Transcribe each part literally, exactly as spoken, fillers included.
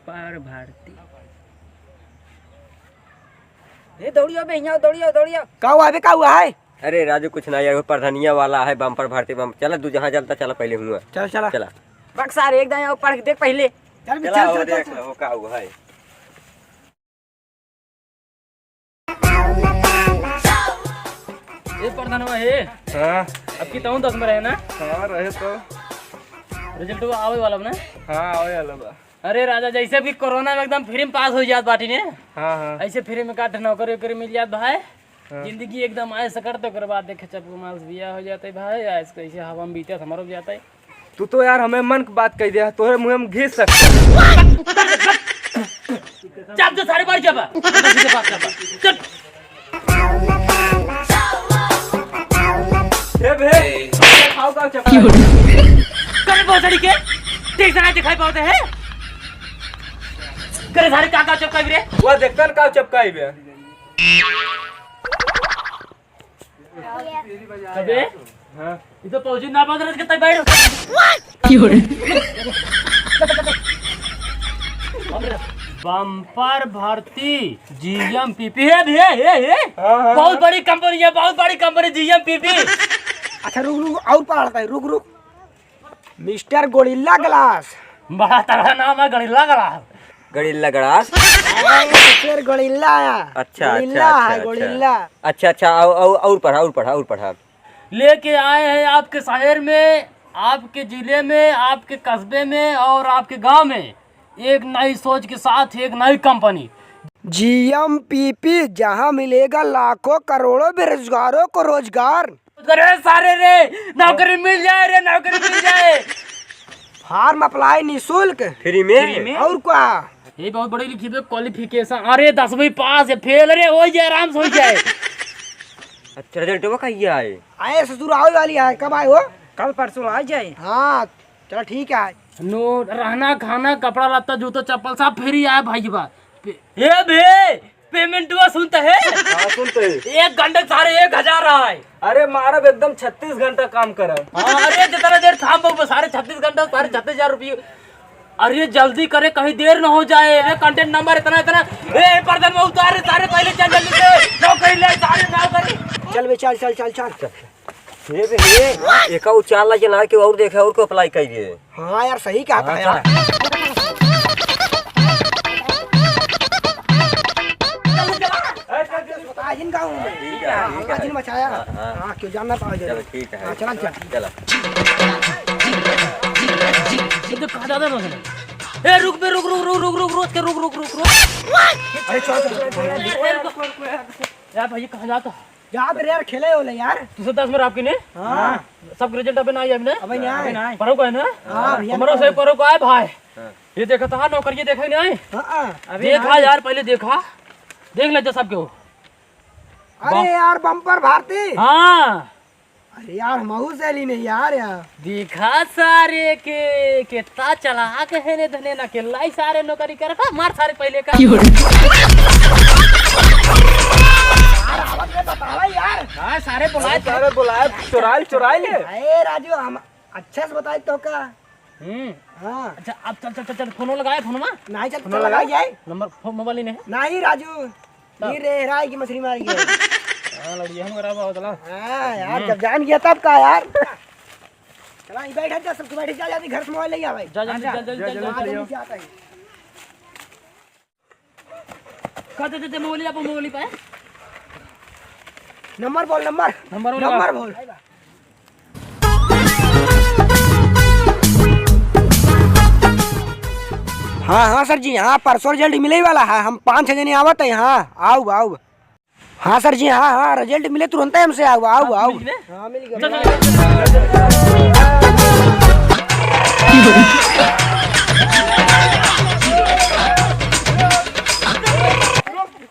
बम्पर भारती। ए, दौड़ियो बे, हियाँ दौड़ियो, दौड़ियो। का हुआ बे, का हुआ है? अरे राजू, कुछ ना यार, वो प्रधानिया वाला है, बम्पर भारती बम। चला, तू जहाँ चलता, चला पहले हुआ। चल, चला। चला। बक सारे, एक दाएँ पढ़ के देख पहले। चल बे, चला, चल, वो चल, देख चल। लो, वो का हुआ है। ए प्रधानवा हे। हाँ। अब की तहूँ दस में रहे ना? हाँ, रहे तो। रिजल्ट आवे वाला बा ना? हाँ, आवे वाला बा। अरे राजा, जैसे भी कोरोना में एकदम फ्री में पास हो जात बाटी ने। हाँ, हाँ। ऐसे फ्री में काट नौकरी वोकरी मिल जात भाई। हाँ। जिंदगी एकदम ऐश करत, ओकर बाद देखे चपको माल से बियाह हो जाते भाई, ऐश कैसे हवा में बीते, हमारो भी जाता है। तू तो यार हमें मन की बात कह दिया, तोहरे मुंह में घिस सकता। चाप दे सारे, बाहर चापा। सीधे बात चापा। चल। हे बे, खाओ का चपका? करे भोसड़ी के, ठीक से ना दिखाई पावत है। करे सारे का का चपकाई रे? वो देखतन का चपकाई बे। अबे, हाँ। ये तो पहुंची ना बदल के तक बैठ। क्यों रे? बम्पर भारती जीएमपीपी है, है, है, है। हाँ, हाँ, बहुत हाँ। बड़ी कंपनी है, बहुत बड़ी कंपनी जीएमपीपी। अच्छा, रुक, रुक, और पढ़ता है, रुक, रुक। मिस्टर गोरिल्ला ग्लास। बड़ा तगड़ा नाम है, गोरिल्ला ग्लास। गोरिल्ला ग्लास? अरे, शेर गोरिल्ला आया। अच्छा, गोरिल्ला अच्छा, है, अच्छा, गोरिल्ला। अच्छा, अच्छा, और, और, और पढ़ा, और पढ़ा, और पढ़ा। लेके आए हैं आपके शहर में, आपके जिले में, आपके कस्बे में और आपके गांव में एक नई सोच के साथ एक नई कंपनी। जीएमपीपी, जहां मिलेगा लाखों करोड़ों बेरोजगारों को रोजगार। अरे सारे रे, नौकरी मिल जाए रे, नौकरी मिल जाए। फॉर्म अप्लाई निशुल्क। फ्री में? फ्री में? और का? ये बहुत बड़ी लिखी बे, क्वालिफिकेशन। अरे दसवीं पास है, फेल रे, हो जाए, आराम से हो जाए। अच्छा, रिजल्ट वो कहिया आए? आए ससुर, आवे वाली है, कब आए हो? कल परसों आ जाए। हाँ, चलो ठीक है। नो, रहना, खाना, कपड़ा लत्ता, जूता चप्पल सब फ्री आए भाई बा। पे-, ए बे, पेमेंटवा सुनता है? हाँ, सुनते हैं। एक घंटे के सारे एक हजार रहा है। अरे मारब, एकदम छत्तीस घंटा काम करब। हाँ, अरे जितना देर काम बा, सारे छत्तीस घंटा, सारे छत्तीस हजार रुपये। अरे जल्दी करे, कहीं देर न हो जाए। अरे कॉन्टैक्ट नंबर इतना, इतना। ए, पर्दन में उतार रे, सारे पहले चल जल्दी से। नौकरी ले, सारे नौकरी। चल बे, चल, चल, चल, चल। हे बे, हे, एका उ चार लाख के ना के और देखे, और को अप्लाई कर दिए। हाँ यार, सही कहा था हाँ, यार। चल। अरे, चल, चल, बता जिन गाँव में। ठीक है, ठीक है। जिन मचाया। हाँ, हाँ। हाँ, क्यों जानना पावे चलो, जरूर। ठीक है। हाँ, चल, चल। चलो। ये तो कहाँ जाता है? ए, रुक बे, रुक, रुक, रुक, रुक, रुक, रुक, रुक, रुक, रुक, रुक। अरे, चल, चल, चल। यार, भाई, कहाँ जाता? जात रे यार, खेले होले यार। तू से दस में आपके ने? हाँ। सब रिजल्ट अबे ना आए अबे ना। अबे ना आए। परो को है ना? हाँ, भैया, हमारा ना से आए। परो को आए भाई। हाँ। ये देखा था नौकरी, ये देखा ही नहीं आए। हाँ, हाँ। अबे देखा ना आए। यार, पहले देखा, देख ले जा सबके हो। अरे वाह। यार, बम्पर भारती। हाँ। अरे यार, हमहू से ली नहीं यार, यार। देखा सारे के, कितना चालाक है ने धने ना, अकेला ही सारे नौकरी करता, मार सारे पहले का। क्यों रे? यार, आवत रे, बतावा यार। हाँ, सारे बुलाए अरे, थे। सारे बुलाए, चुराइल, चुराइल है। अरे राजू, हम अच्छे से बताए तो का? हम्म। हाँ। अच्छा, अब चल, चल, चल, चल, फोनो लगाए, फोनमा। नहीं, चल, फोनो चल, लगाए। लगाई जाए। नंबर, फोन, मोबाइल ही नहीं है। नहीं राजू, तब? ये रे, हेराई की मछली मारी है। हाँ, लौड़िया हम करा बाबा, चला। हाँ, यार, हम्म। जब जान गया तब का, यार? चला, ये बैठ जा, सबके बैठ जा, जल्दी घर से मोबाइल ले आ भाई। जा, जल्दी, हाँ, जा। जा, जा, जा, जा, जा, जा। जल्दी से आता है। का दे, दे, दे, मोबाइल, आप मोबाइल पे। नंबर बोल, नंबर। नंबर बोल, नंबर बा। बोल। हाँ, हाँ सर जी, हाँ, परसों रिजल्ट मिले ही वाला है, हम पाँच छः जने आवत है, हाँ, आउब, आउब। हाँ सर जी, हाँ, हाँ, रिजल्ट मिले तुरंत ही हमसे आउब, आउब, आउब। मिल गए? हाँ, मिल गया। चल, चल, चल, चल।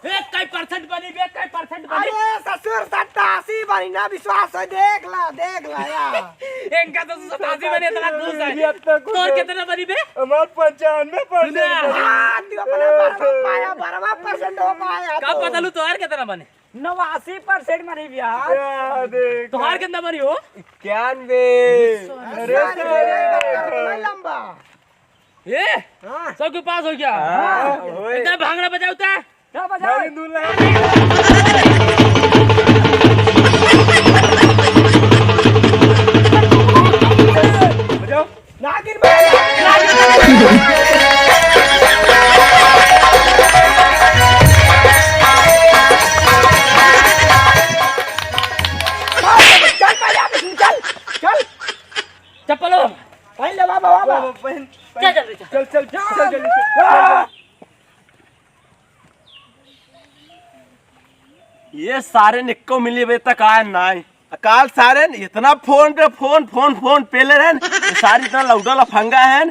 ए, कई परसेंट बनी बे, कई परसेंट बनी? अरे ससुर, सत्तासी बनी ना, विश्वास है, देख ला, देख ला यार। इनका तो सत्तासी बनी, इतना खुश है। ये तो खुश तोर है। कितना बनी बे? हमार पंचानवे परसेंट सुना। बनी। हाँ, तू अपना बरवा पाया, बरवा परसेंट हो पाया का तू। पता लू तोर कितना बने? नवासी परसेंट बनी बे यार। या देख। तोहार कितना बनी हो? इक्यानवे। अरे अरे, सारे। अरे, अरे, अरे, लंबा। ए, हाँ। सबके पास हो गया? हाँ। इतना भांगड़ा बजाओ ता। क्या बजाओ? बजाओ। नागिन बजाओ। चल, पहले आप इसमें चल, चल, चल। चप्पल हो। पहन ले, बाबा, बाबा। बाबा, पहन, पहन। चल, जल्दी, चल। चल, चल, चल, जल्दी, चल। आ! ये सारे निक्को मिली बे तक आए नाई। काल सारे न इतना फोन पे फोन, फोन, फोन पेले रहन। ये सारे इतना लौटा लफंगा हैं।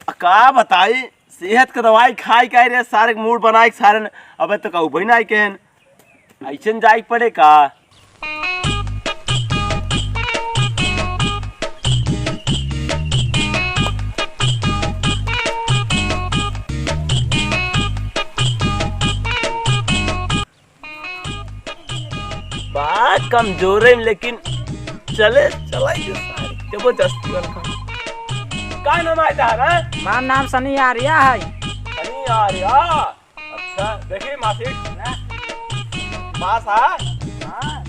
आ का बताई, सेहत के दवाई खाई खाई रे, सारे के मूड बनाई सारे न। अबे तो कहू भाई नाई कहन। अइसन जाए के पड़े का? बा कमजोरे में, लेकिन चले, चलाई दे सारे, जबरदस्ती वाला काम। का नाम है तारा? हमार नाम सनी आर्या है। सनी आर्या? अच्छा, देखी मासी। पास आ? हाँ।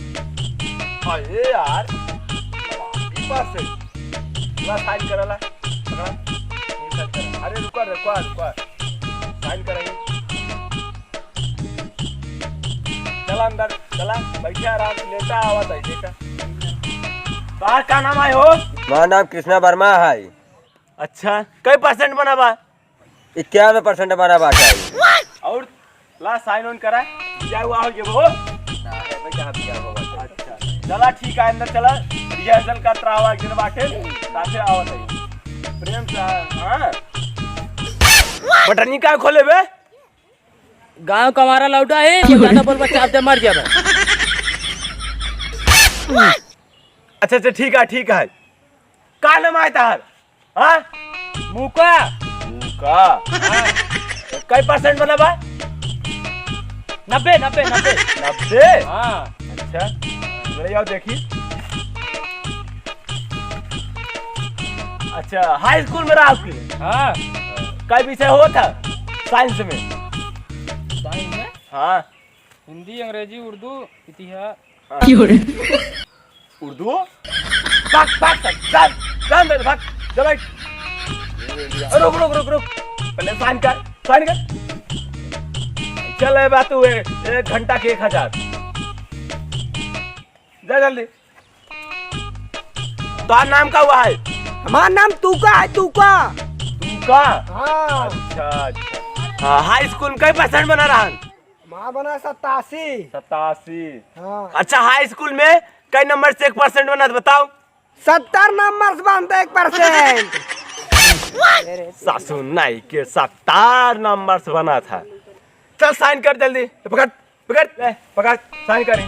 अरे यार, ई पास है। पूरा साइन करला, पकड़ा। ये साइन कर। अरे रुका, रुका, रुका। साइन करेंगे। चला अंदर, चला, बैठे आराम से, लेटा आवा था, देखा। तोहार का नाम है हो? हमार नाम कृष्णा वर्मा है। अच्छा, कई परसेंट बना बा? इक्यानवे परसेंट बना बाटे। और ला साइन ऑन करा। बिया हुआ हो ये वो? ना है भाई, कहाँ बिया हुआ बाटे? अच्छा, चला ठीक है, अंदर चला। रिहर्सल करत रहा, एक दिन बाटे, साथे आवत है। प्रेम से, हाँ। बटनी का खोले बे? गाँव का हमारा लौटा है, ज्यादा बोल बच्चा, आप मर जाबे। अच्छा, अच्छा, ठीक है, ठीक है। का नाम है तार? हाँ? मुका। मुका। हाँ। कई परसेंट बना बा? नब्बे, नब्बे, नब्बे। नब्बे? हाँ। अच्छा। मेरे आओ देखी। अच्छा, हाई स्कूल में रहा आपकी? हाँ। कई विषय हो था साइंस में? साइंस में? हाँ। हिंदी, अंग्रेजी, उर्दू, इतिहास। हाँ। क्यों रे? उर्दू? भाग, भाग, भाग, जान, जान दे, भाग, जा बैठ। रुक, रुक, रुक, रुक। पहले साइन कर, साइन कर। चल, ए बा तू, ए, एक घंटा के एक हजार। जा जल्दी। तोहार नाम का हुआ है? हमार नाम तूका है, तूका। तूका? हाँ। अच्छा, अच्छा। हाँ, हाई स्कूल में कई परसेंट बना रहा? हमार बना सतासी। सतासी। हाँ। अच्छा, हाई स्कूल में कई नंबर से एक परसेंट बना, बताओ? सत्तर नंबर से बनता एक परसेंट। सासू नाई के सत्तर नंबर से बना था। चल, साइन कर जल्दी। पकड़, पकड़, ले, पकड़, साइन करें।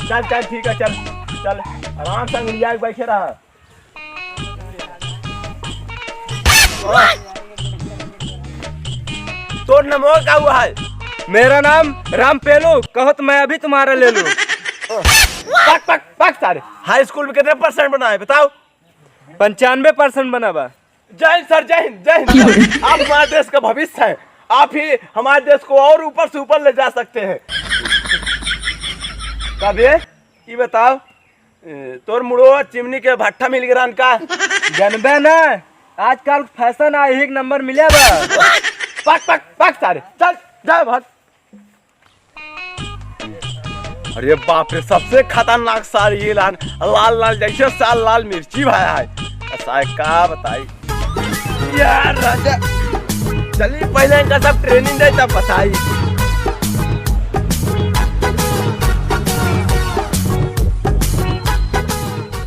चल, चल, ठीक है, चल, चल, आराम से अंगड़िया के बैठे रहा। तोर नमवा का हुआ है? मेरा नाम राम पेलू, कहो तो मैं अभी तुम्हारा ले लूं। पक, पक, पक सारे। हाई स्कूल में कितने परसेंट बना है, बताओ? पंचानवे परसेंट बना बा। जय हिंद सर, जय हिंद, जय हिंद सर। आप हमारे देश का भविष्य हैं, आप ही हमारे देश को और ऊपर से ऊपर ले जा सकते हैं। कबे, ये बताओ, ए, तोर मुड़ो चिमनी के भट्ठा मिल गया का? जनबे ना, आजकल फैशन आ एक नंबर मिले बा। पक, पक, पक सारे, चल, जा भाग। अरे बाप रे, सबसे खतरनाक सार ये लाल, लाल लाल जैसे साल लाल मिर्ची भाया है। ऐसा है का बताई यार राजा। चलिए पहले इनका सब ट्रेनिंग दे तब बताई।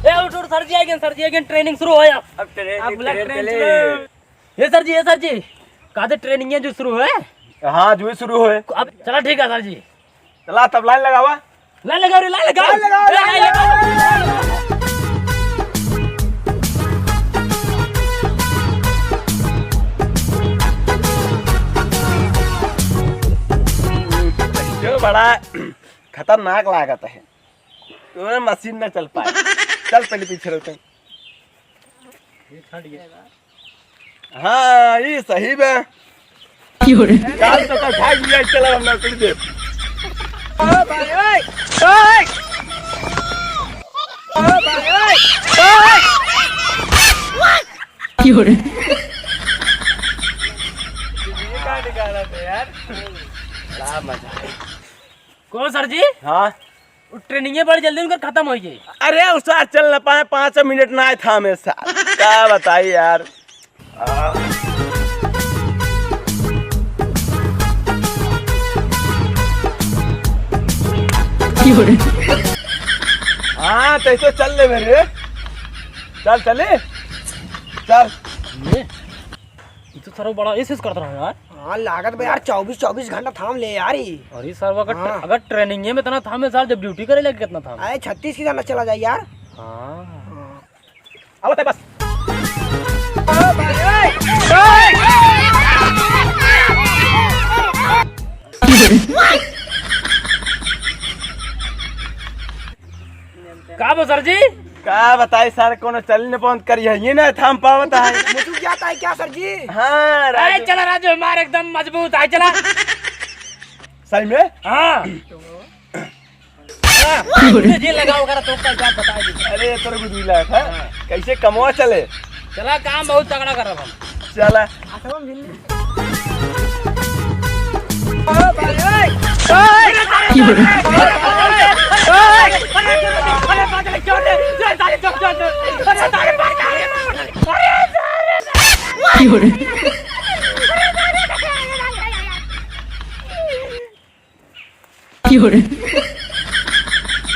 ए उठ उठ सर जी आ गए, सर जी आ गए, ट्रेनिंग शुरू हो अब। अब ट्रेनिंग, अब लग ट्रेनिंग ट्रेनिंग चले। शुरू। ए सर जी, ए सर जी, का दे ट्रेनिंग है जो शुरू है? हाँ, जो शुरू है। अब चला ठीक है सर जी। चला तब लाइन लगावा। लाइन लगाओ रे, लाइन लगाओ। लाइन लगाओ, ए, लाइन लाइन लगाओ। लगाओ। जो बड़ा खतरनाक लागत है। तोरे मशीन न चल पाए। चल पहले पीछे रहते हैं। हाँ, ई सही बा। की हो रे? काल तो का भाग लिया, चला हम नौकरी दे। ओ भाई, ओए, ओए। ओ भाई, ओए, ओए। की हो रे? ये का निकाला था यार? बड़ा मजा आया। कौन सर जी? हाँ। वो ट्रेनिंगे बड़ी जल्दी उनकर खत्म होइ गई। अरे उस्ताद चल न पाए, पाँच मिनट ना आए था हमेशा। का बताई यार। हाँ, तै तो चल ले मेरे। चल, चले। चल। ये, ये तो सर बड़ा ऐसे करत रहा यार। हाँ, लागत बा यार, चौबीस, चौबीस घंटा थाम ले यार ई। अरे सर, अगर हाँ। अगर ट्रेनिंगे में इतना थामे सार, जब ड्यूटी करे लगे कितना थामे? अरे छत्तीस की घंटा चला जाए यार। हाँ। हाँ। आवत है बस। का बा सर जी? का बताई सर, कोनो चल न बंद करी है, ये ना थाम पावत है। मुझे क्या आता है क्या सर जी? हाँ, अरे राजू। चला राजू, हमार एकदम मजबूत है, चला। सही में? हाँ। हाँ, जी लगाओ करा तो कल बात बता दी। अरे, तोर गुदुला है, हाँ? हाँ। कैसे कमवा चले? चला, काम बहुत तगड़ा करब हम। चला।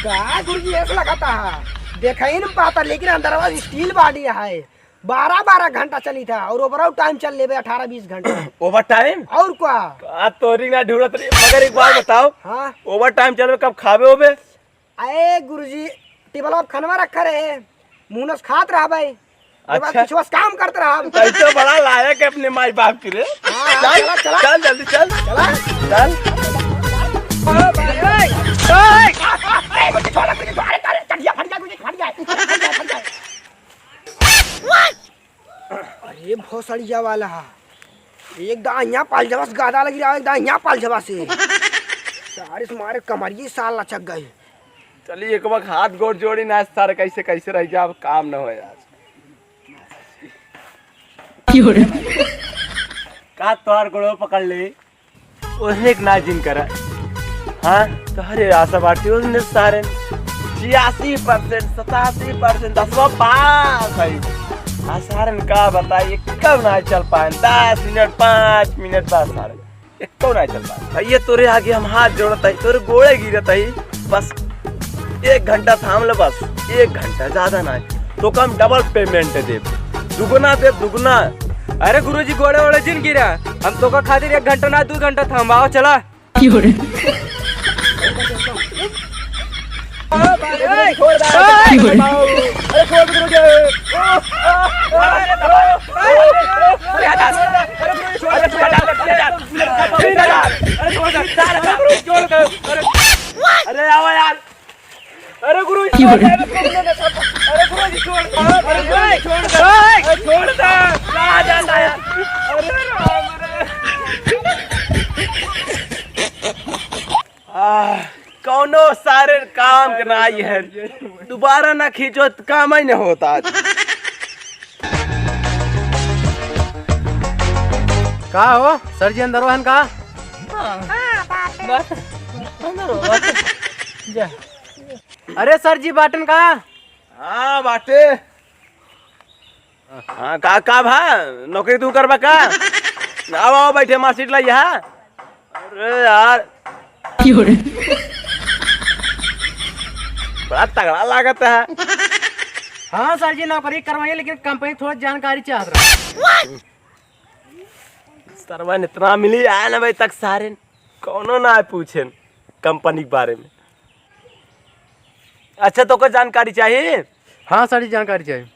का गुरुजी ऐसे लगाता है? देखा ही नहीं पाता, लेकिन अंदरवा steel body है। बारह बारह घंटा चली था और overall time चल लेबे अठारह बीस घंटा। Over time? और क्या? का तोरी ना ढूंढत रही, मगर एक बात बताओ। हाँ। Over time चलबे, कब खाबे होबे? अरे गुरुजी, टेबल पर खनवा रखा रहे, मुंह नस खात रहा भाई। अच्छा। कुछ बस काम करत रहा। तै तो बड़ा लायक है अपने माई बाप की रे। हाँ, चल, चला, चला। चल जल्दी चल। चला। चल। ओ भाई, ओए, ओए, ओए, मुझे छोड़, मुझे छोड़, अरे, अरे, चढ़िया फट गया, मुझे फट गया, फट गया, फट गया। अरे भोसड़िया वाला, एक दाहिया पाल जबस गादा लगी रहा, एक दाहिया पाल जबस से। सारे से मारे कमरिए साल लचक गए। चलिए एक बार हाथ गोड़ जोड़ी ना सर, कैसे कैसे रह गया, अब काम न हो यार। का तोहार गोड़ो पकड़ ले, उसने एक ना जिन करा। हाँ, तो हरे आशा बाटी उसने सारे छियासी परसेंट, सतासी परसेंट, दसवा पास है। आ सारन का बताई, कब ना चल पाए, दस मिनट, पाँच मिनट बाद सारे। एको ना चल पाए। भैया, तोरे आगे हम हाथ जोड़त हई, तोरे गोड़े गिरत हई, बस एक घंटा थाम ले, बस एक घंटा, ज्यादा ना। तो कम double payment देब, दुगुना देब, दुगुना। अरे गुरुजी, गोड़े ओड़े जिन गिरा, हम तोका खातिर एक घंटा ना, दू घंटा थाम, आओ चला। की हो रे? अरे, छोड़ दे। की हो रे? अरे, छोड़ दे, रुक जा। अरे, हटा। अरे, छोड़ दे, छोड़ दे, छोड़ दे। अरे, छोड़ दे। अरे, छोड़ दे। अरे, अरे, आवा यार। अरे, गुरु जी, की हो रे? छोड़ दे, अरे, गुरु जी, छोड़ दे। अरे, गुरु जी, छोड़ दे। अरे, छोड़ दे। कहाँ जाता है? अरे, राम रे। आह, कौनो सारे काम के नाई है, दोबारा ना खींचो तो काम ही नहीं होता। का हो सर जी, अंदर हन का? हाँ। बस, अंदर हो, बस। जा। अरे सर जी, बाटन का? हाँ, बाटे। हाँ, का, का भा? नौकरी तू करबा का? आओ, आओ, बैठे, हमार सीट लाई, हाँ। अरे यार। की हो रे? बड़ा तगड़ा लागत है। हाँ सर जी, नौकरी करवाइए, लेकिन कंपनी थोड़ा जानकारी चाहत रहा। सरवा ने इतना मिली आया ना भाई तक सारे, कौनो ना पूछे कंपनी के बारे में। अच्छा, तोके जानकारी चाहिए? हाँ सर जी, जानकारी चाहिए।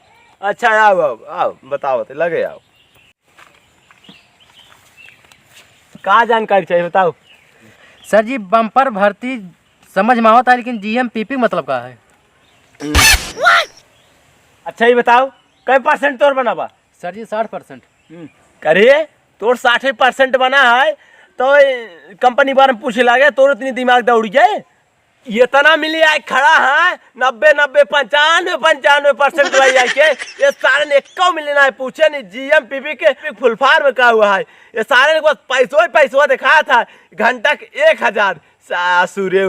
अच्छा, आओ, आओ, आओ, बताओ, तो लगे आओ। का जानकारी चाहिए, बताओ। सर जी, बम्पर भर्ती समझ में आवत है, लेकिन जीएमपीपी मतलब का है? अच्छा, ये बताओ, कै percent तोर बना बा? सर जी, साठ percent। हम्म, अरे, तोर साठे percent बना है, तो ए, company बारे में पूछे लागे, तोर इतनी दिमाग दौड़ गए। इतना मिली आए खड़ा है, नब्बे, नब्बे, पंचानवे, पंचानवे percent लाई आए के, ये सारे ने एक्को मिली ना है, पूछे नहीं, G M P P के full form का हुआ है। ये सारे ने बस पैसो ही पैसो दिखाया था, घंटा के एक हजार, सासुरे।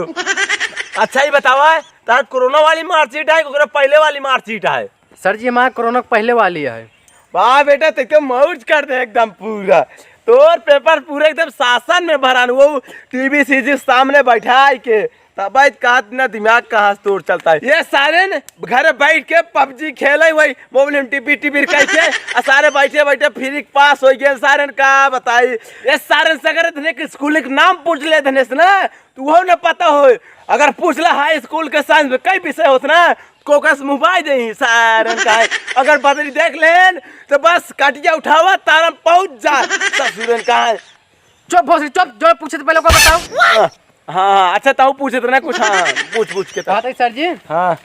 अच्छा, ये बतावा, तार कोरोना वाली marksheet है, ओकरा पहले वाली marksheet है? सर जी, हमारा कोरोना के पहले वाली है। वाह बेटा, ते तो मौज कर दे एकदम पूरा। तोर paper पूरे एकदम शासन में भरान, वो T V C G सामने बैठाई के, तब आज कहा इतना दिमाग कहाँ से तोर चलता है। ये सारे न घरे बैठ के PUBG खेले, वही mobile में टिपी टिपी करके, आ सारे बैठे बैठे free के pass हो गए। सारे न का बताई, ये सारे न से अगर इतने के school के नाम पूछ ले धनेश ना, तू हो न पता हो। अगर पूछ ला high school के science में कई विषय होत ना, कोकस मुबाई देही सारन का है। अगर बदरी देख लेन, तो बस कटिया उठावा, तारम पहुँच जा, ससुरन का है। चुप भोसड़ी, चुप, जो पूछे तो पहले ओका बताओ। हाँ, हाँ, हाँ, अच्छा, ताऊ पूछे तो ना कुछ, हाँ, हाँ, पूछ, पूछ के तो। कहत है सर जी, हाँ।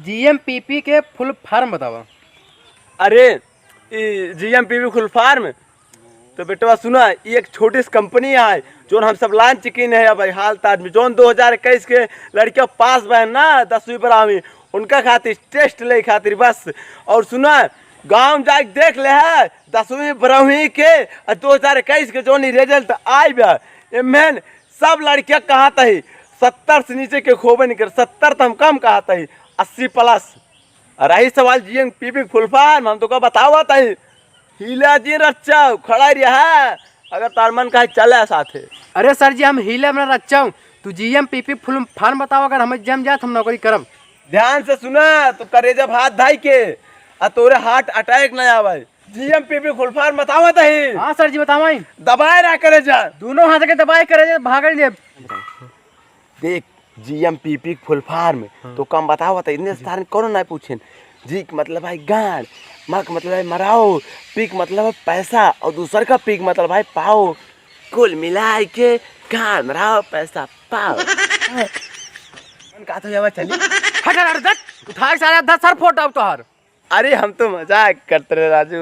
G M P P के full form बतावा। अरे, ई G M P P full form, तो बेटवा सुना, ई एक छोटी सी company है, जोन हम सब launch कीन है अब हाल ताज में, जोन दो हजार इक्कीस के लड़किया pass भए ना दसवीं बारहवीं, उनका खातिर test ले खातिर बस। और सुना, गाँव जाके देख ले है, दसवीं बारहवीं के और दो हजार इक्कीस के जोन ई result आइ बा, एमें सब लड़किया कहाँ तही सत्तर से नीचे के खोबे नहीं कर, सत्तर तो हम कम कहा तही, अस्सी plus। और रही सवाल G M P P full form, हम तो का बतावा तही, हिला जी रच्चाऊ, खड़ा रहा, अगर तार मन कहे चले साथे। अरे सर जी, हम हिले में रच्चाऊ, तू G M P P full form बताओ, अगर हम जम जात हम नौकरी करब। ध्यान से सुना, तू करेजा भात धाई के, आ तोरे heart attack न आवे। G M P P full form बतावा तही। हाँ सर जी, बतावा ही। दबाए रहा करेजा। दोनों हाथ के दबाए करेजा, भागल जे। देख, G M P P full form, हाँ। तो कम बतावा तही, इतने सारे कौनो ना पूछेन। G के मतलब है गांड, M के मतलब है मराओ, P के मतलब है पैसा, और दूसर का P के मतलब है पाओ। कुल मिलाए के गांड मराओ, पैसा पाओ। मन का तो जावा चली। हट, हट, हट, हट। उठाए सारे आधा सर फोड़ डाउब तोहार। अरे, हम तो मजाक करत रहे, राजू।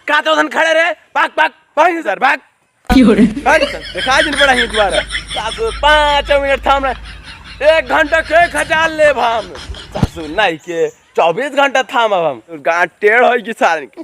का तो उधन खड़े रहे? भाग, भाग, भाग, सर, भाग। की हो रे? भाग, सर, दिखाई दिन पड़ा ही दोबारा। सासू, पाँच मिनट थाम रहे। एक घंटा के एक हजार लेब हम। सासू, नहीं के, चौबीस घंटा थाम अब हम। गांड टेढ़ होई कि सारन के।